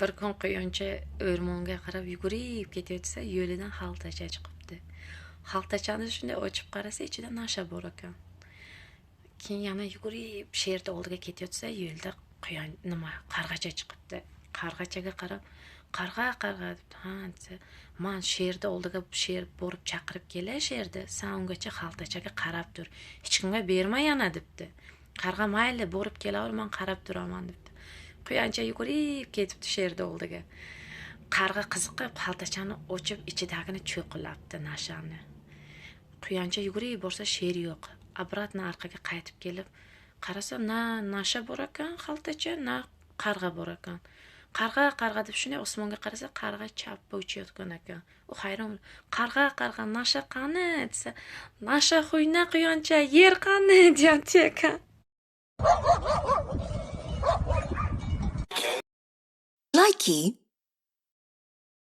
Bir kun quyoncha o'rmonga qarab yugurib ketayotsa, yo'lidan xaltacha chiqibdi. Xaltachani shunday ochib qarasa, ichida nasha bor ekan. Keyin yana yugurib sherni oldiga ketayotsa, yo'lda quyon nima, qarg'acha chiqibdi. Qarg'achaga qarab, "Qarg'a, qarg'a", debdi. "Ha", desa, "Man sherni oldiga sher borib chaqirib kelay sherni, san ungacha xaltachaga qarab tur, hech kimga berma yana", debdi. Qarg'a, "Mayli, borib kelaver, man qarab turaman", debdi. Quyoncha yugurib ketibdi sherni oldiga. Qarg'a qiziqib xaltachani ochib, ichidagini cho'qilabdi, nashani. Quyoncha yugurib borsa, sher yo'q. Обратно orqaga qaytib kelib qarasa, na nasha bor ekan xaltacha, na qarg'a bor ekan. "Qarg'a, qarg'a", deb shunday osmonga qarasa, qarg'a chappa uchayotgan ekan. U hayron: "Qarg'a, qarg'a, nasha qani?" desa, "Nasha xuyna, quyoncha, yer qani?" deyapti ekan. Likey.